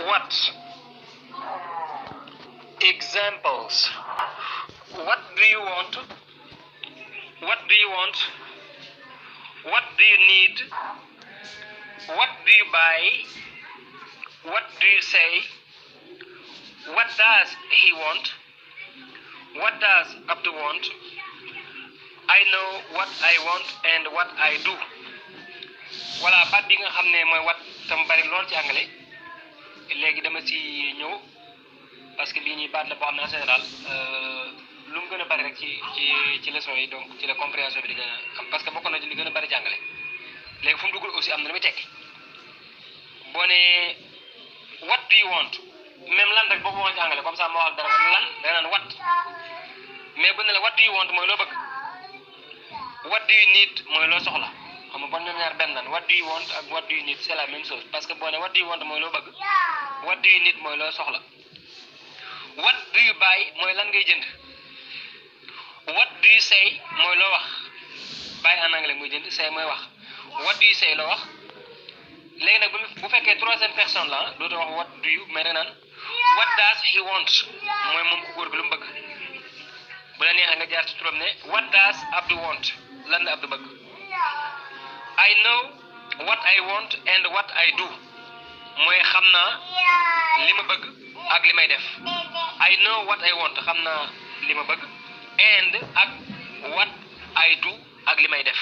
What? Examples. What do you want? What do you want? What do you need? What do you buy? What do you say? What does he want? What does Abdu want? I know what I want and what I do. Voilà baat bi nga xam ne mooy what tam bari lool ci anglais léegi dama ci ñëw parce que lii ñuy baat la boo xam ne en général lu mu gën a bari rek ci leçon yi donc ci la compréhension bi di gën a am parce que bokk na ci li gën a bari jàngale léegi fu mu duggul aussi am na lu muy tekki boo ne what do you want même lan rek boo ko waxee ci anglais comme ça moo wax dara lan da naan what mais bu ne la what do you want mooy loo bëgg what do you need mooy loo soxla xam nga bon ñoom ñaar benn lan what do you want ak what do you need c'est la même chose parce que boo ne what do you want mooy loo bëgg what do you need mooy loo soxla what do you buy mooy lan ngay jënd what do you say mooy loo wax buy en anglais muy jënd say mooy wax what do you say loo wax léegi nag bu fekkee troisième personne la dootoo wax what do you mais da naan what does he want mooy moom ku góor gi lu mu bëgg bu la neexee nga jaar ci turam ne what does Abdou want lan la Abdou bëgg I know what I want and what I do mooy xam naa li ma bëgg ak li may def I know what I want xam naa li ma bëgg and ak what I do ak li may def